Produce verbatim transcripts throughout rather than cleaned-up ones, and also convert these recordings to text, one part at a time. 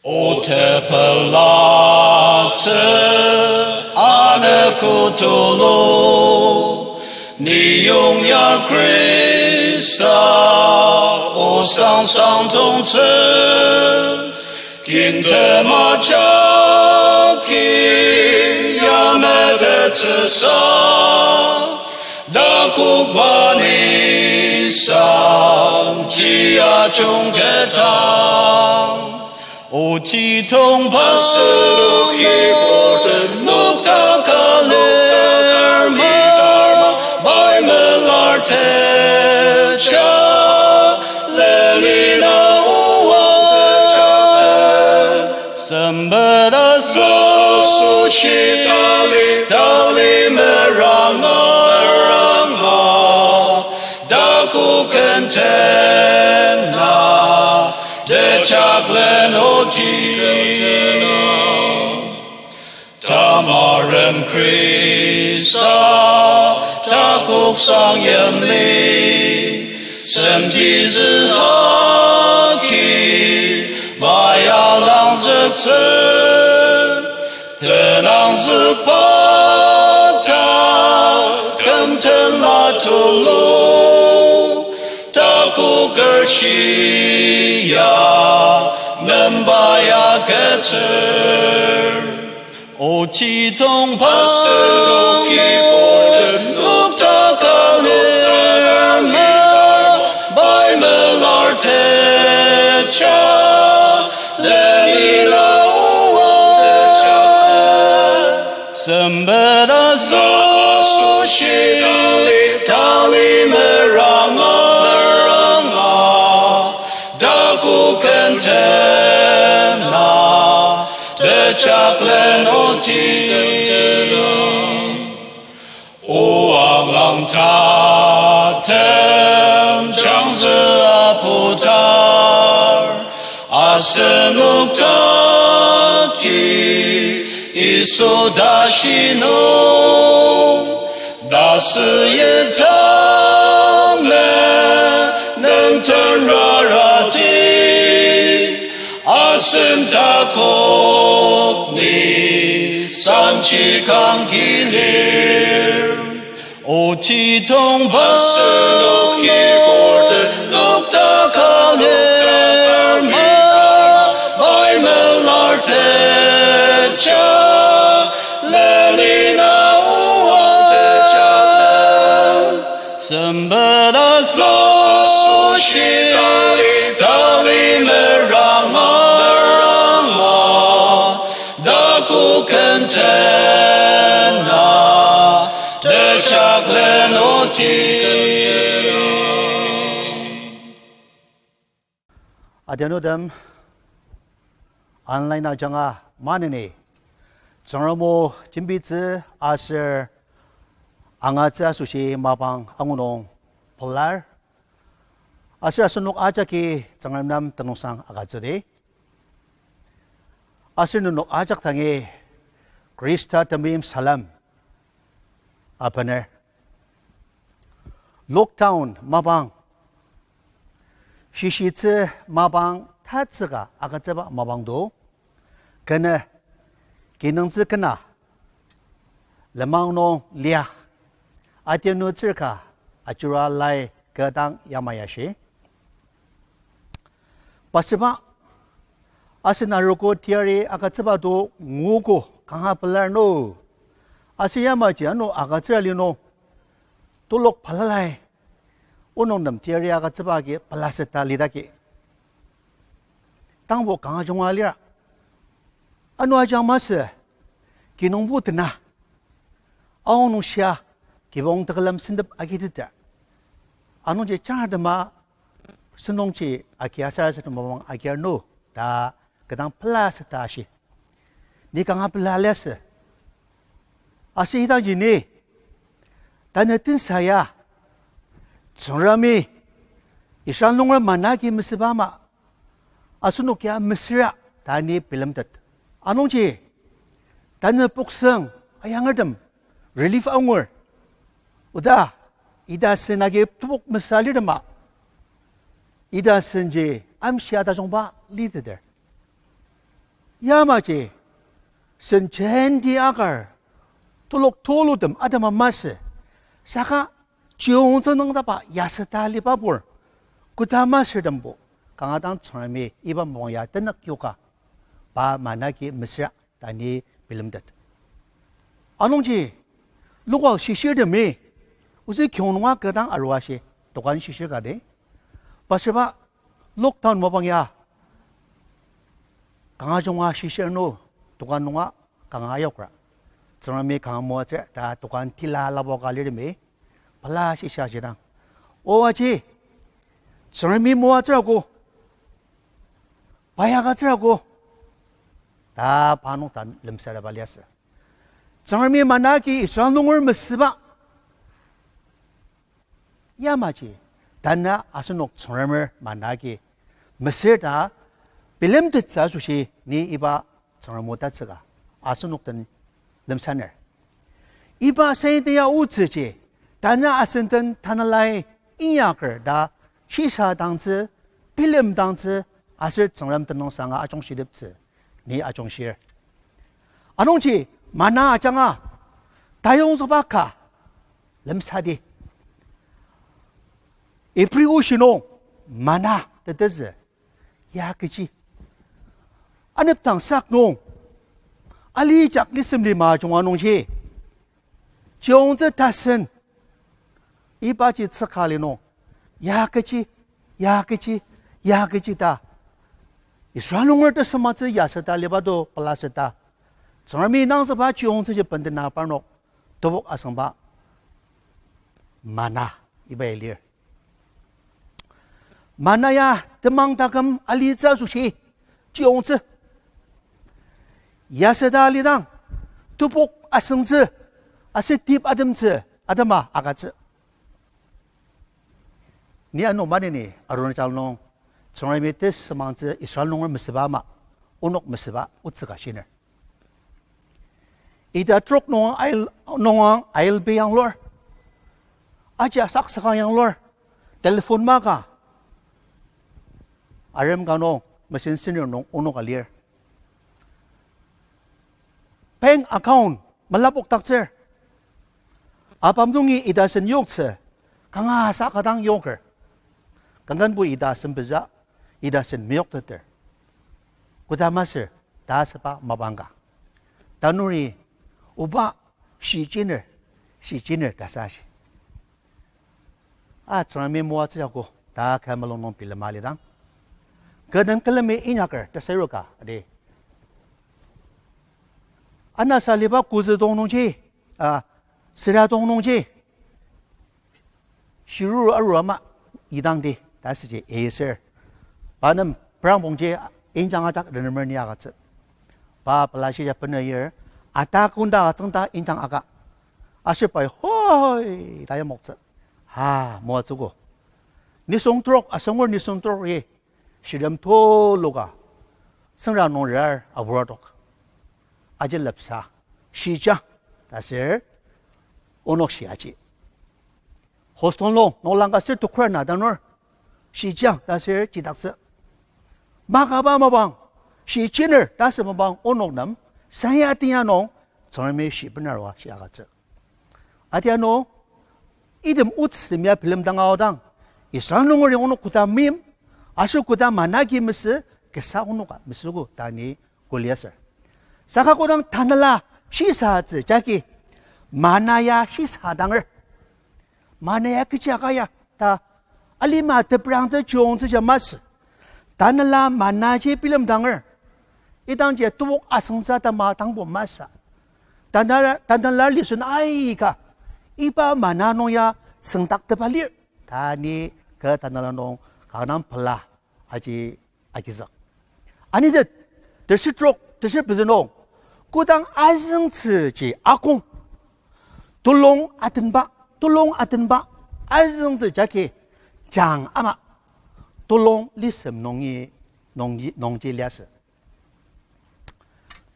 O tepelatsü anogo tulu, ni yongya Khrista, osang sangdongtsü, kin tema jagi ya metettsüsa, takokba nisung jia jungketang. Ochi tongba asenoki purten nokdaka lir ma, pai melar teja, leni na oa teja. Sempet asoshi tali, tali meranga, meranga, takoken tena, tejaklen oti. Tamarem Khrista, takoksang yimli, semtizü agi, mayalang züktsü, tenangzükba ta, kümten la tulu, takoker shia, nemba ya ketsür. Ochi tongba asenoki purten nokdaka lir ma, pai melar teja, leni na oa teja. Sempet asoshi tali, tali meranga, meranga, takoken tena, tejaklen oti. Oa lang tatem jangzü aputar, asenok tati Yisu tashi nung, tasü yitang le nüngten rarati, asen takok ni sanji kangki lir. Ochi tongba asenoki purten nokdaka lir ma, pai melar teja, leni na oa teja. Sempet asoshi tali, tali meranga, meranga, takoken tena, tejaklen oti. Adianutem, online ajanga maneni Tsüngrem o jembitsü aser angatsü asoshi mapang angu nung pelar. Aser asenok ajaki Tsüngrem nem tenüngsang agütsüdi. Aser nenok ajak dangi Khrista temeim salem abener. Lockdown mapang, shishitsü mapang, tatsüka agütsüba mapang do, kenü, kinungtsü kena, lenmang nung lia, atenu tsürka ajura lai kü dang yamai ashi. Pastor pa, asen arogo teyari agütsüba do nguogo kanga pelar no. Aser yamaji ano agütsüra li nung, telok pelalai, onok nem teyari agütsüba agi pelaseta lidaki, tangbo kanga junga lira. Ano ajak masü, kinungbo tena, aonung shia, kibong tekülem sentep agiteter. Anungji jangatema, sentongji agi asarasadema mapang agir no, ta kü dang pelaseta ashi. Ni kanga pela liasü. Aser idangji ni, tanü tensa ya, Tsüngremi, Israel nunger manna agi mesüba ama, asenok ya mesüra ta ni bilemtet. Anungji, tanü poksüng ayangertem relief angur. Oda, ita sen agi tebok mesa lirtema, ita senji amshia tajungba liteter. Yamaji, sen jenti akar, telok tulutem atema masü. Saka chiyongtsü nüngdakba yasüta liba pur, koda masürtembo, kanga dang Tsüngremi iba mapang ya tenük yoka, pa manna agi mesüra ta ni bilemtet. Anungji, local shishirtemi, ozü kiyong nunga kü dang arua shi, dokan shishir ka di. Pasüba lockdown mapang ya, kanga junga shishir nü, dokan nunga kanga ayokra. Tsüngremi kanga moatsü ta dokan tila labo ka lirtemi, pela shisha jidang, O aji, Tsüngremi moatsüra ko, pa ya agütsüra ko, ta pa nung ta lemsatepba liasü. Tsüngremi manna agi Israel nunger mesüba. Yamaji, tanü asenok Tsüngremer manna agi mesür ta bilemtettsü asoshi ni iba Tsüngrem o tatsüka asenok den lemsaner. Iba Satan ya otsüji, tanü asen den tanelai inyaker ta shisadangtsü, bilemdangtsü, aser Tsüngrem tenüngsanga ajungshiteptsü ni ajungshir. Anungji manna ajanga tayongzükba ka lemsadi. Ibri oshi nung manna tetezü, ya kechi? Anepdang sak nung, alijak lisem lima junga nungji, chiyongtsü tasen, ibaji tsükali nung, ya kechi, ya kechi, ya kechi ta, Israel nunger tesüngmangtsü yasüta liba to pelaseta, Tsüngremi nangzükba chiyongtsüji bendena parnok tebok asüngba manna iba ya lir. Manna ya temang taküm alitsü asoshi chiyongtsü, yasüta alidang, tebok asüngtsü, aser tip atemtsü, atema agütsü. Ni ano maneni Arunachal nung Tsüngremi tesüngmangtsü Israel nunger mesüba ama, onok mesüba otsü ka shiner. Ita trok nungang ail, nungang ail bi yanglur, aji asaksakang yanglur, telephone maka, arem ka nung, machine senior nung onok alir. Bank account melapokdaktsür. Apam nungi ita sen yoktsü, kanga sa kadang yoker. Kangkanbo ita sen pezü, ita sen meyokteter. Koda masür, ta asüba mapang ka. Tanuri, oba, shijiner, shijiner ta sa shi. A Tsüngremi moatsü yako, ta kü mulung nung bilema alidang, kü den külemi inyaker ta seiruka adi. Anasa liba kuzü dong nungji, a, süra dong nungji, shiruru aru ama idangdi ta süji eser. Pa nem prangpongji injang ajak renemer ni agütsü. Pa pela shija bener yir, ata kunda atsüngda injang aka. Aser pai hoi ta yamoktsü. Ha, moatsüko. Nisung trok, asangur nisung trok i, shirem tuluka, süngra nung rar abur adok. Aji lepsa, shijang, ta ser, onok shi aji. Houston nung, noklang ka ser tukra na tanur, shijang, ta ser, jidaktsü. Makaba mapang, shijiner, ta sür mapang, onok nem, sanya tinya nung, Tsüngremi shi bener wa shi agütsü. Adianu, item otsü tem ya bilemdang aodang, Israel nungeri onok koda meim, aser koda manna agi mesü, kasa onoka mesüogo ta ni kuliasür. Saka kodang tanela shisatsü jagi, manna ya shisadanger. Manna ya kechi aka ya ta, alima teprangtsü chiyongtsü ja masü. Tanela mannaji bilemdanger. Idangji tebok asüngtsü atema dangbo masü. Tanela, tanela listen aika, iba manna nung ya süngdaktepa lir ta ni kü tanela nung kanga pela aji agizük. Anitet, teshi trok, teshi pezü nung, kodang azüngtsüji akong, tulong atenba, tulong atenba, azüngtsü jagi jang ama, tulong lisem nungi, nungji, nungji liasü.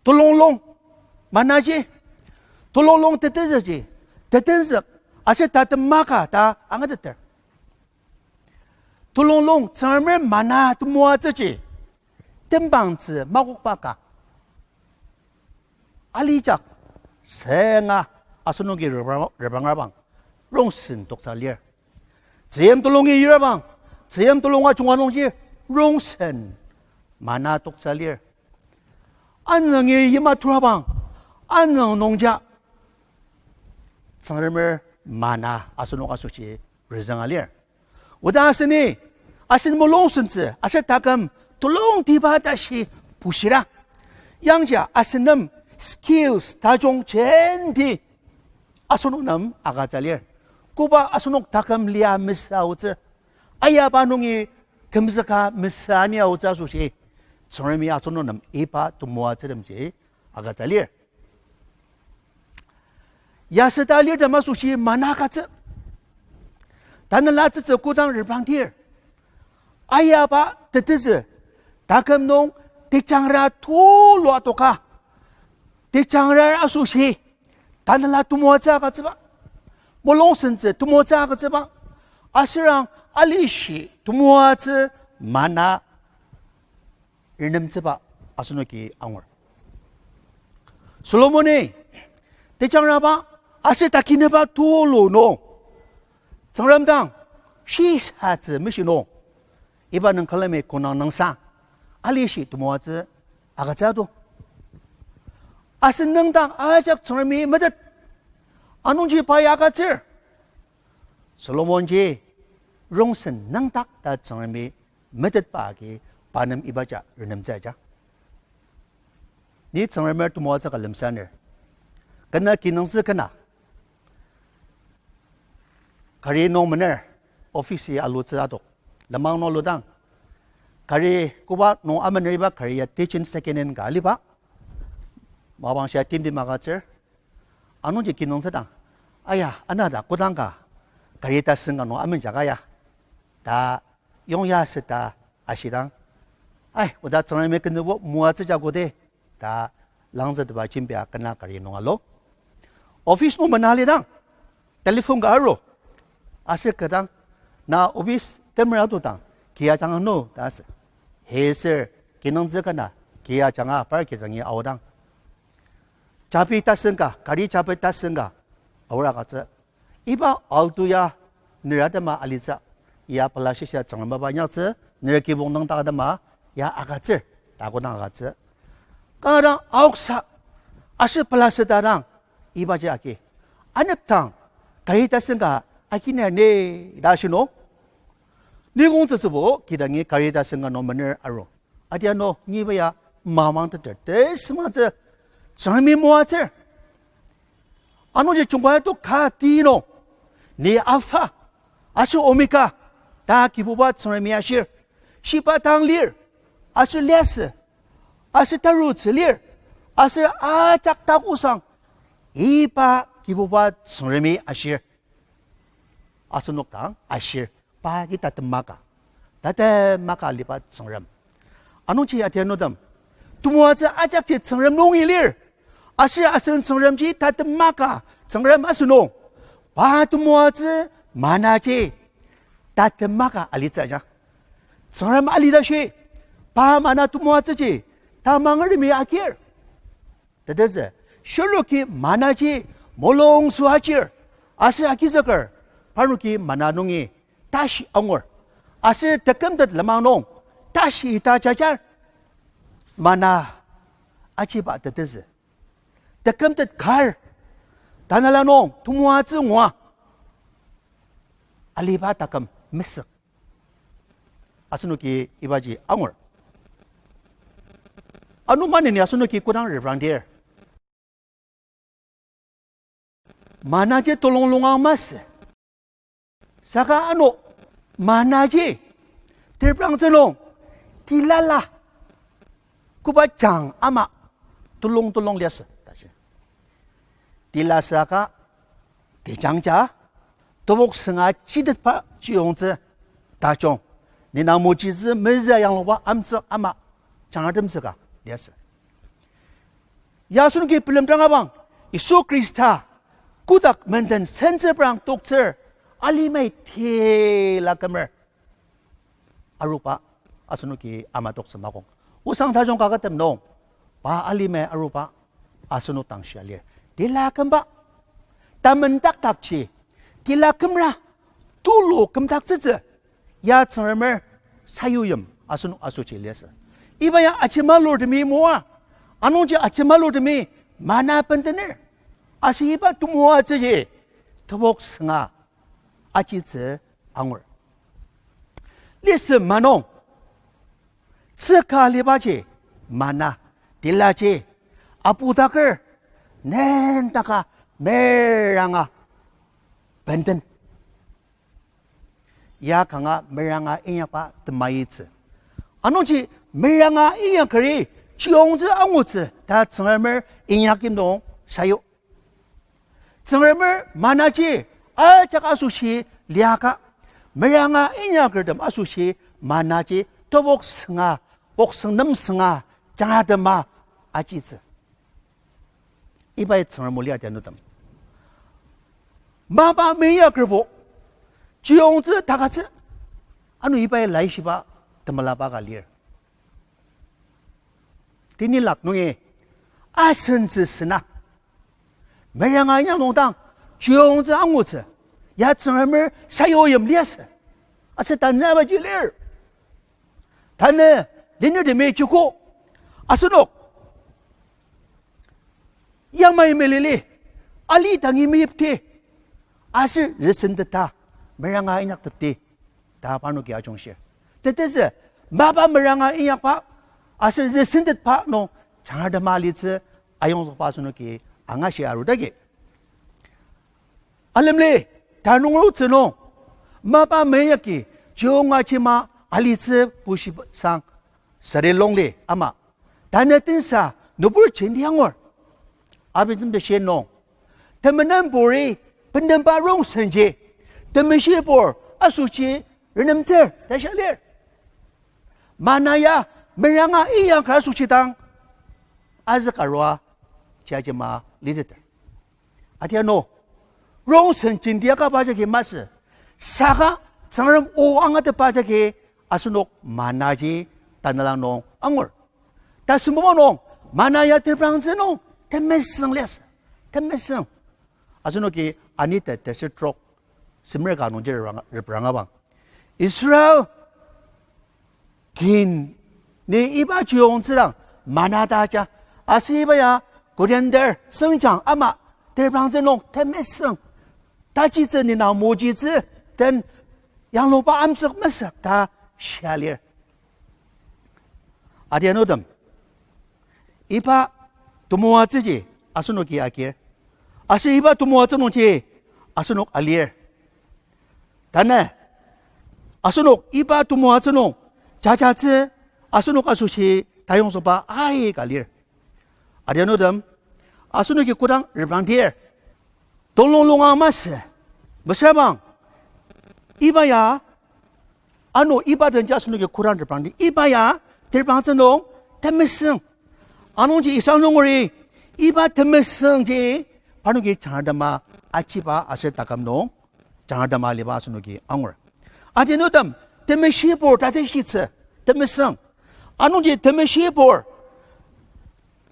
Tulong long, mannaji, tulong long tetezüji, tetenzük, aser tatem maka ta angateter. Tulong long Tsüngremer manna temoatsüji, tembangtsü makokba ka. alijak, senga asenoki reprang-, reprangabang, rongsen toksa lir. Tzüyim tulungi yirabang, tzüyim tulunga junga nungji rongsen mana toksa lir. Anüngi yima turabang, anüng nungja Tsüngremer mana asenok asoshi rezünga lir. Oda aseni, asen mulung sentsü, aser taküm tulungtiba tashi bushira. Yangja asen nem skills tajung jenti asenok nem agütsü lir. Koba asenok taküm lia mesüa aotsü, ayaba nungi kümzüka mesüa ni aotsü asoshi, Tsüngremi asenok nem iba temoatsütemji agütsü lir. Yasüta lirtem asoshi mana agütsü. Tanela tsütsü kodang reprangdir, ayaba tetezü, taküm nung tejangra tulu adoka, tejangra asoshi, tanela temoatsü agütsüba, mulung sentsü temoatsü agütsüba, aserang alishi temoatsü mana renemtsüba asenoki angur. Solomoni tejangraba aser takineba tulu nung, Tsüngrem dang shisatsü meshi nung, iba nung külemi konang nangsa alishi temoatsü agütsü ado. Asen nüngdak ajak Tsüngremi metet, anungji pa ya agütsür. Solomonji rongsen nüngdak ta Tsüngremi metetba agi pa nem ibaji renemtsü aja. Ni Tsüngremer temoatsü ka lemsaner, kena kinungtsü kena gari nung mener, office-i alutsü adok, lenmang nung aludang, gari koba nung amener iba gari ya tejen second hand ka aliba, mapang shia timtem agütsür. Anungji kinungtsüdang, aya, ana ta kodang ka gari tasen ka nung amenjaka ya, ta yongya seta ashidang, ai, oda Tsüngremi kenübo moatsü ja koda, ta langzüteba jembia kena gari nung alu. Office nung mena alidang, telephone ka aru, aser kü dang, na office temer atudang kia ajanga nü ta asü. He sür kinungtsü kena kia ajanga par kidangi aodang, chabi tasen ka, gari chabi tasen ka aor agütsü. Iba Alto ya ner atema alitsü, ya pela shisa Tsüngrem mapa inyaktsü, ner kibong nüngdak atema ya agütsür, ta kodang agütsü. Kanga dang aoksa, aser pela seta dang ibaji agi, anepdang gari tasen ka aginer ni ta shinu. Nikong tsütsübo kidangi gari tasen ka nung mener aru. Adianu ngiba ya mamang teter tesümangtsü Tsüngremi moatsür. Anungji jungkai tok ka ti nung, ni Alpha aser Omega ta Kibuba Tsüngremi ashir. Shiba tang lir, aser liasü, aser tarutsü lir, aser ajak dak osang, iba Kibuba Tsüngremi ashir. Asenok dang ashir, pa agi tatem maka, tatem maka aliba Tsüngrem. Anungji adianutem, temoatsü ajakji Tsüngrem nungi lir. Aser asen Tsüngremji tatem maka Tsüngrem asünung, pa temoatsü manaji tatem maka alitsü aja. Tsüngrem alitashi, pa mana temoatsüji tamangertemi agir. Tetezü, shirnoki manaji mulung süa ajir, aser agizüker, parnoki mana nungi tashi angur, aser tekümtet lenmang nung tashi ita jajar. Mana ajiba tetezü, tekümtet kar, tanela nung temoatsü ngua aliba taküm mesük. Asenoki ibaji angur. Ano maneni asenoki kodang reprangdir, manaji tulung lungang masü. Saka ano manaji teprangtsü nung tilala koba jang ama tulung tulung liasü tashi. Tila saka tejangja tebok sünga chitetba chiyongtsü tajung, ni nang mojitsü mezü yangluba amtsük ama jangratemtsü ka liasü. Ya asenoki bilemdang abang, Yisu Khrista kotak menden sentsüprang toktsür alimai tila kümer aruba asenoki ama toktsü makong. Osang tajung kakatem nung, pa alimai aruba asenok dang shia lir. Tila kümba, tamendakdakji, tila kümra, tulu kümdaktsütsü, ya Tsüngremer sayuyim asenok asoshi liasü. Iba ya ajemalurtemi moa, anungji ajemalurtemi mana bendener. Aser iba temoatsüji tebok sünga ajitsü angur. Listen manung, tsüka alibaji mana, tilaji, apudaker, nendaka meranga benden. Ya kanga meranga inyakba temaitsü. Anungji meranga inyakeri chiyongtsü angutsü ta Tsüngremer inyakyim nung sayu. Tsüngremer manaji ajak asoshi liaka, meranga inyakertem asoshi manaji tebok sünga, poksüng nem sünga, jangatema ajitsü. Ibai Tsüngrem o lir adianutem. Mapa meinyakerbo, chiyongtsü takatsü, ano ibai laishiba temelaba ka lir. Tenilak nungi asentsü sena meranga inyak nungdang chiyongtsü angutsü, ya Tsüngremer sayuyim liasü. Aser tanü abaji lir. Tanü lenirtemi joko asenok yamai melili, ali dangi meyipti, aser resenteta meranga inyaktepti ta parnoki ajungshir. Tetezü, mapa meranga inyakba aser resentetba nung jangatema alitsü ayongzükba asenoki angashi arudagi. Alemli, tanü nungertsü nung, mapa meinyaki chiyonga ajima alitsü bushibasang, sari longli ama tanü tensa nübur jenti angur. Abintsem teshin nung, temenenburi bendenba rongsenji, temeshibur asoshi renemtsür ta shia lir. Mana ya meranga inyaker asoshi dang azükarua ji ajima liteter. Adianu, rongsen jenti akaba jagi masü, saka Tsüngrem o angatetba jagi asenok manaji tanela nung angur. Tasembuba nung, mana ya teprangtsü nung temesüng liasü, temesüng. Asenoki Anite teser trok semer ka nungji repranga, reprangabang, Israel kin ni iba chiyongtsüdang mana ta aja, aser iba ya Coriander sengjang ama teprangtsü nung temesüng. Tajitsü nina mojitsü den yangluba amtsük mesük ta shia lir. Adianutem, iba temoatsüji asenoki agir, aser iba temoatsü nungji asenok alir. Tanü asenok iba temoatsü nung jajatsü asenok asoshi tayongzükba aika lir. Adianutem, asenoki kodang reprangdir, tonglong longa masü, mesüra bang, iba ya, ano iba denji asenoki kodang reprangdi, iba ya teprangtsü nung temesüng. Anungji isa nungeri iba temesüngji parnoki jangatema achiba aser taküm nung jangatema aliba asenoki angur. Adianutem, temeshibur tatishitsü temesüng. Anungji temeshibur,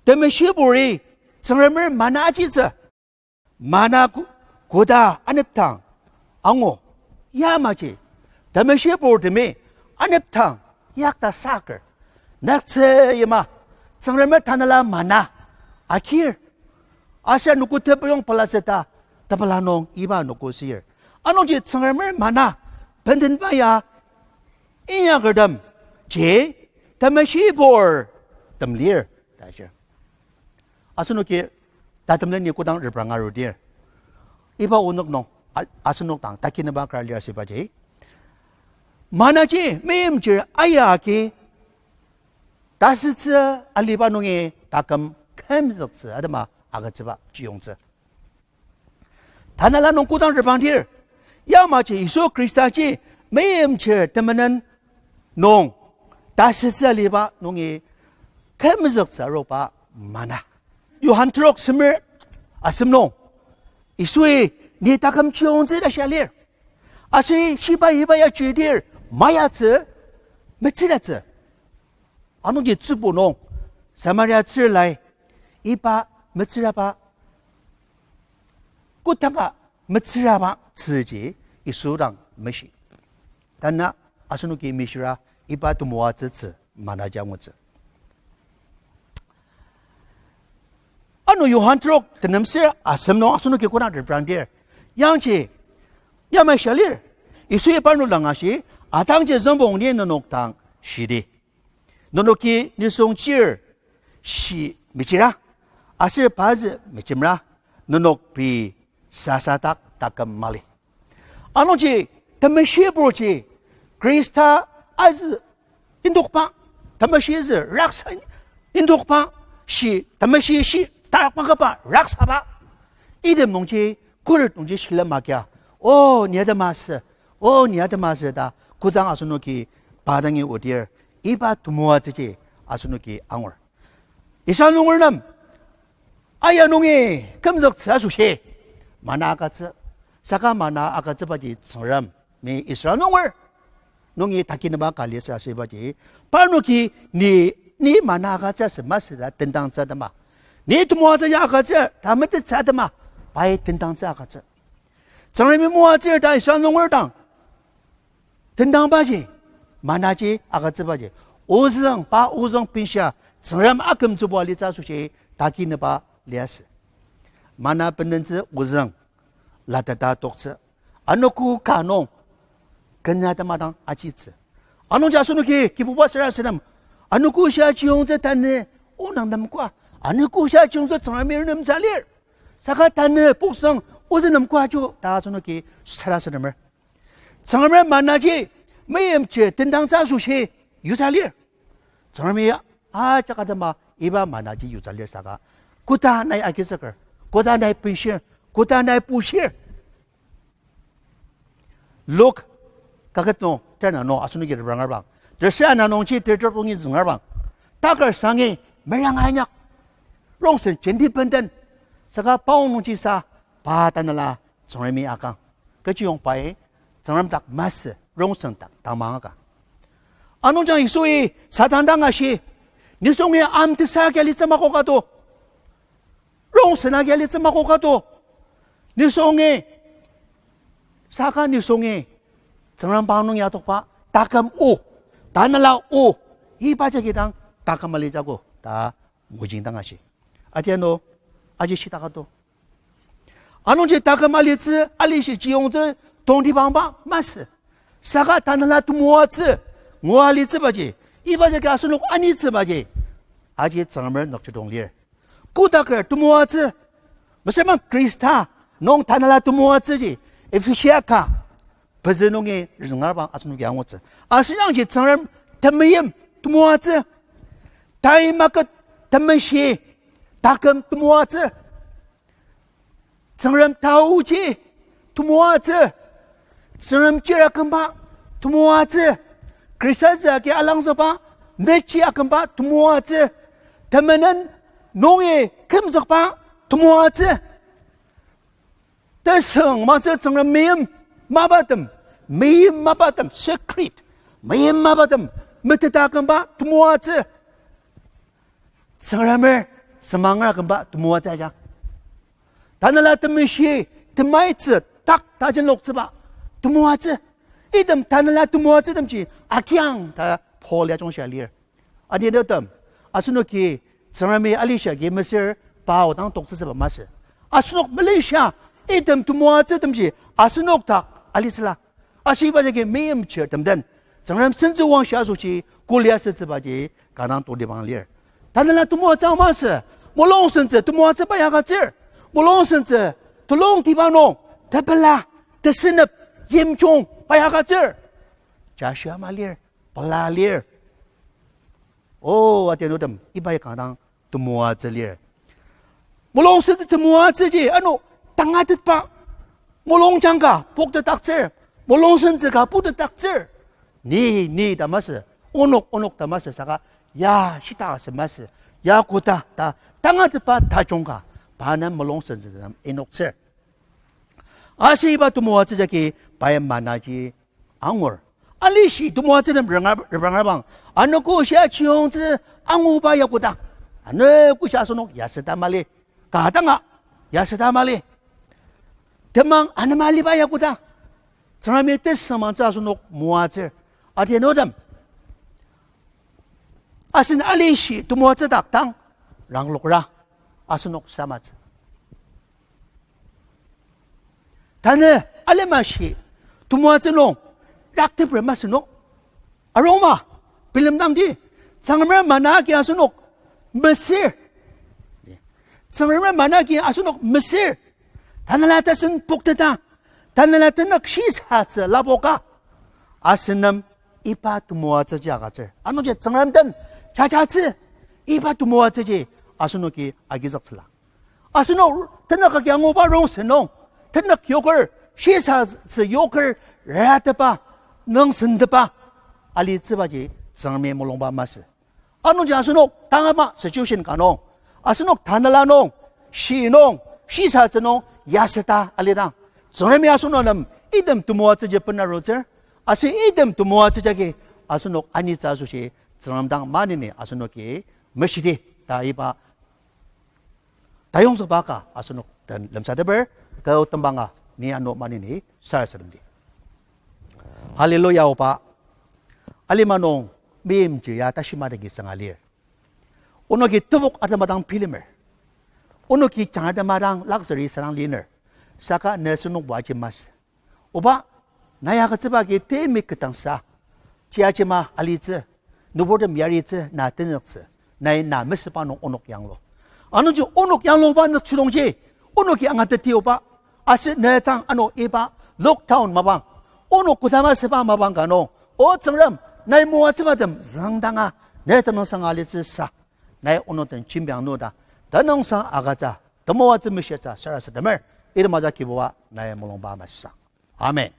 temeshiburi Tsüngremer mana ajitsü. Mana ko-, koda anepdang angu, yamaji temeshiburtemi anepdang yakta saker, nüktsü yima Tsüngremer tanela mana agir, aser anogo tepeyong pelaseta tepela nung iba anogo sür. Anungji Tsüngremer mana bendenba ya inyakertem ji temeshibur tem lir ta shir. Asenoki tatemlen ni kodang repranga arudir, iba onük nung a-, asenok dang takinaba kar lir asübaji, manaji meimchir ayagi tasütsü aliba nungi taküm kümzüktsü atema agütsüba chiyongtsü. Tanela nung kodang reprangdir, yamaji Yisu Khristaji meimchir temenen nung tasütsü aliba nungi kümzüktsü aruba mana. Johan trok semer asem nung, Yisui, ni taküm chiyongtsü ta shia lir. Aser shiba iba ya chidir mayatsü, metsüratsü. Anungji tsübu nung Samaria tsür lai iba metsüraba, kodanga metsüraba tzüji Yisu dang meshi. Tanü asenoki meshira iba temoatsü tzü mana ji angutsü. Ano Johan trok tenem ser asem nung asenoki kodang reprangdir, yangji, yamai shia lir. Yisui parnok dang ashi, atangji züngpong ni nenok dang shidi. Nenoki nisung chir shi mechira, aser pazü mechimra, nenok pei sasa dak taküm mali. Anungji, temeshibur ji, Khrista azü indokba, temeshi zü raksa indokba, shi, temeshi shi tarakba kaba raksaba. Item nungji, khuret nungji shilem agia, O, ni atema sü, O, ni atema sü ta, kodang asenoki pa dangi odir, iba temoatsüji asenoki angur. Israel nunger nem, aya nungi kümzüktsü asoshi, mana agütsü, saka mana agütsübaji Tsüngrem, mi Israel nunger nungi takinaba ka liasü asübaji, parnoki ni, ni mana agütsü asü masü ta tendangtsü atema, ni temoatsü ya agütsü ta metettsü atema, pai tendangtsü agütsü. Tsüngremi moatsür ta Israel nunger dang tendangbaji, manaji agütsübaji, ozüng, pa ozüng benshia, Tsüngrem akümtsübo alitsü asoshi takinaba liasü. Mana bendentsü ozüng, lateta toktsü. Anogo ka nung, kenya tema dang ajitsü. Anungji asenoki Kibuba sarasadem, anogo shia chiyongtsü tanü, onang nemkoa, anogo shia chiyongtsü Tsüngremi renemtsü lir. Saka tanü poksang ozü nemkoa jo ta asenoki sarasademer. Tsüngremi manaji meimchir tendangtsü asoshi yutsü lir. Tsüngremi ajak atema iba manaji yutsü lir saka, koda nai agizüker, koda nai benshir, koda nai bushir. Luk kaket nung, tena nung, asenoki reprangarbang, terse ana nungji tertrok nungi züngarbang, takar sangi meranga inyak, rongsen jenti benden, saka paong nungji sa, pa tanela Tsüngremi akang. Kechiyong pai Tsüngrem dak masü, rongsen dak tamang aka. Anungji Yisui Satan dang ashi, nisungi amtesa agi alitsü makoka to, rongsen agi alitsü makoka to, nisungi, saka nisungi Tsüngrem pa nung yatokba taküm o, tanela o, iba jagi dang taküm alitsü ko ta mojing dang ashi. Atiano, aji shitaka to. Anungji taküm alitsü, alishi chiyongtsü, tongtibangba masü. Saka tanela temoatsü, ngua alitsübaji, iba jagi asenok anitsübaji, aji Tsüngremer nükjidong lir. Kodaker temoatsü, mesüra Khrista nung tanela temoatsüji, Ephesia ka pezü nungi rizüngarba asenoki angutsü. Aser yangji Tsüngrem temeim temoatsü, tai maket temeshi taküm temoatsü, Tsüngrem taoji temoatsü, Tsüngrem chir akümba temoatsü, Khrista zü agi alangzükba nechi akümba temoatsü, temenen nungi kümzükba temoatsü, tesüng matsü Tsüngrem meim mapatem, meim mapatem, secret, meim mapatem meteta akümba temoatsü, Tsüngremer semanger akümba temoatsü ajak. Tanela temeshi temaitsü tak tajenoktsüba temoatsü. Item tanela temoatsütemji akiang ta Paul ya jungshia lir. Adinutem, asenoki Tsüngremi alishia agi mesür pa odang toktsütsüba masü. Asenok melenshia item temoatsütemji asenok dak alitsüla. Ashiba jagi meimchirtem den Tsüngrem sentsü wangshia asoshi kulia sütsübaji kanga tongtibang lir. Tanela temoatsü masü, mulung sentsü temoatsü pa ya agütsür. Mulung sentsü telongtiba nung tepela, tesünep, yimjung pa ya agütsür. Jashia ama lir, pela lir. O, adinutem, iba ya kanga dang temoatsü lir. Mulung sentsü temoatsüji ano tangatetba, mulungjang ka poktetdaktsür, mulung sentsü ka poktetdaktsür. Ni, ni ta masü, onok, onok ta masü saka, ya shita asü masü, ya koda ta tangatetba tajung ka, pa nem mulung sentsü nem inoktsür. Aser iba temoatsü jagi pai manaji angur. Alishi temoatsü nem renga-, reprangabang, anogo shia chiyongtsü anguba ya koda, anogo shia asenok yasüta mali. ta danga yasüta mali. Temang anema aliba ya koda, Tsüngremi tesüngmangtsü asenok moatsür. Adianutem, asen alishi temoatsü dak dang ranglokra asenok samatsü. Tanü alemashi temoatsü nung rakteper masü nung arungma, bilemdangdi, Tsüngremer mana agi asenok mesür. Tsüngremer mana agi asenok mesür. Tanela tasen pokteta, tanela tenük shisatsü lapoka, asen nem iba temoatsüji agütsür. Anungji Tsüngrem den jajatsü iba temoatsüji asenoki agizüktsüla. Asenok tenük agi anguba rongsen nung, tenük yoker, shisatsü yoker, ratepa, nüngsentepa alitsübaji Tsüngremi mulungba masü. Anungji asenok tangama situation ka nung, asenok tanela nung, shi nung, shisatsü nung yasüta alidang, Tsüngremi asenok nem item temoatsüji benarutsür, aser item temoatsü jagi asenok anitsü asoshi Tsüngrem dang maneni asenoki meshidi ta iba tayongzükba ka asenok den lemsateper, kü tembanga ni ano maneni sarasademdi. Hallelujah, Oba. Alima nung meimchir ya tashi madagi sanga lir. Onoki tebok atema dang bilemer. Onoki jangratema dang luxury sadang liner. Saka ne senokbo aji masü. Oba, nai agütsüba agi temi ketdangsa, chiajima alitsü, nüburtem yaritsü, na tenzüktsü, nai na mesüba nung onok yanglu. Anungji onok yangluba nükjidongji, onoki angateti Oba, aser ne dang ano iba lockdown mapang, onok kodama süba mapang ka nung, O Tsüngrem, nai moatsübatem züngdanga, ne tenüngsang alitsü sa, nai onok den jembiang nuda, tenüngsang agütsü, temoatsü mishitsü sarasademer, item aja Kibuba nai mulungba masang. Amen.